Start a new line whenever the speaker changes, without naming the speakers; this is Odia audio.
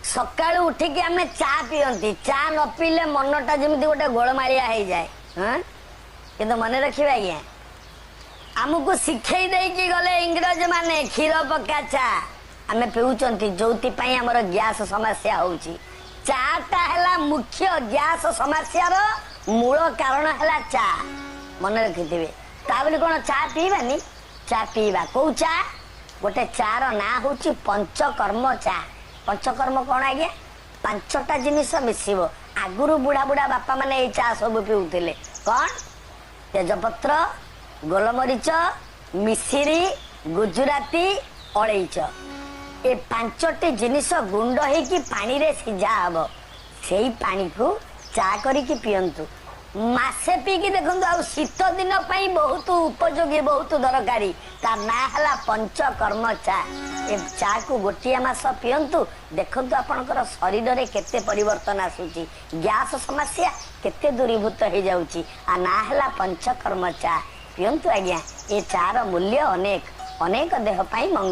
ସକାଳୁ ଉଠିକି ଆମେ ଚା ପିଅନ୍ତି। ଚା ନ ପିଇଲେ ମନଟା ଯେମିତି ଗୋଟେ ଗୋଳମାଳିଆ ହେଇଯାଏ। ହଁ, କିନ୍ତୁ ମନେ ରଖିବେ ଆଜ୍ଞା, ଆମକୁ ଶିଖେଇ ଦେଇକି ଗଲେ ଇଂରେଜ ମାନେ କ୍ଷୀର ପକା ଚା ଆମେ ପିଉଛନ୍ତି, ଯୋଉଥିପାଇଁ ଆମର ଗ୍ୟାସ ସମସ୍ୟା ହଉଛି। ଚାଟା ହେଲା ମୁଖ୍ୟ ଗ୍ୟାସ ସମସ୍ୟାର ମୂଳ କାରଣ ହେଲା ଚା, ମନେ ରଖିଥିବେ। ତା ବୋଲି କଣ ଚା ପିଇବାନି? ଚା ପିଇବା। କୋଉ ଚା? ଗୋଟେ ଚାର ନାଁ ହଉଛି ପଞ୍ଚକର୍ମ ଚା। ପଞ୍ଚକର୍ମ କଣ ଆଜ୍ଞା? 5ଟା ଜିନିଷ ମିଶିବ। ଆଗରୁ ବୁଢା ବୁଢା ବାପା ମାନେ ଏଇ ଚା ସବୁ ପିଉଥିଲେ। କଣ? ତେଜପତ୍ର, ଗୋଲମରିଚ, ମିଶିରି, ଗୁଜୁରାତି, ଅଳେଇଚ। ଏ 5ଟି ଜିନିଷ ଗୁଣ୍ଡ ହେଇକି ପାଣିରେ ସିଝା ହବ। ସେଇ ପାଣିକୁ ଚା କରିକି ପିଅନ୍ତୁ। ମାସେ ପିଇକି ଦେଖନ୍ତୁ। ଆଉ ଶୀତ ଦିନ ପାଇଁ ବହୁତ ଉପଯୋଗୀ, ବହୁତ ଦରକାରୀ। ତା ନାଁ ହେଲା ପଞ୍ଚକର୍ମ ଚା। ଏ ଚାକୁ ଗୋଟିଏ ମାସ ପିଅନ୍ତୁ, ଦେଖନ୍ତୁ ଆପଣଙ୍କର ଶରୀରରେ କେତେ ପରିବର୍ତ୍ତନ ଆସୁଛି, ଗ୍ୟାସ ସମସ୍ୟା କେତେ ଦୂରୀଭୂତ ହେଇଯାଉଛି। ଆ ନାଁ ହେଲା ପଞ୍ଚକର୍ମ ଚା। ପିଅନ୍ତୁ ଆଜ୍ଞା, ଏ ଚାର ମୂଲ୍ୟ ଅନେକ ଅନେକ, ଦେହ ପାଇଁ ମଙ୍ଗଳ।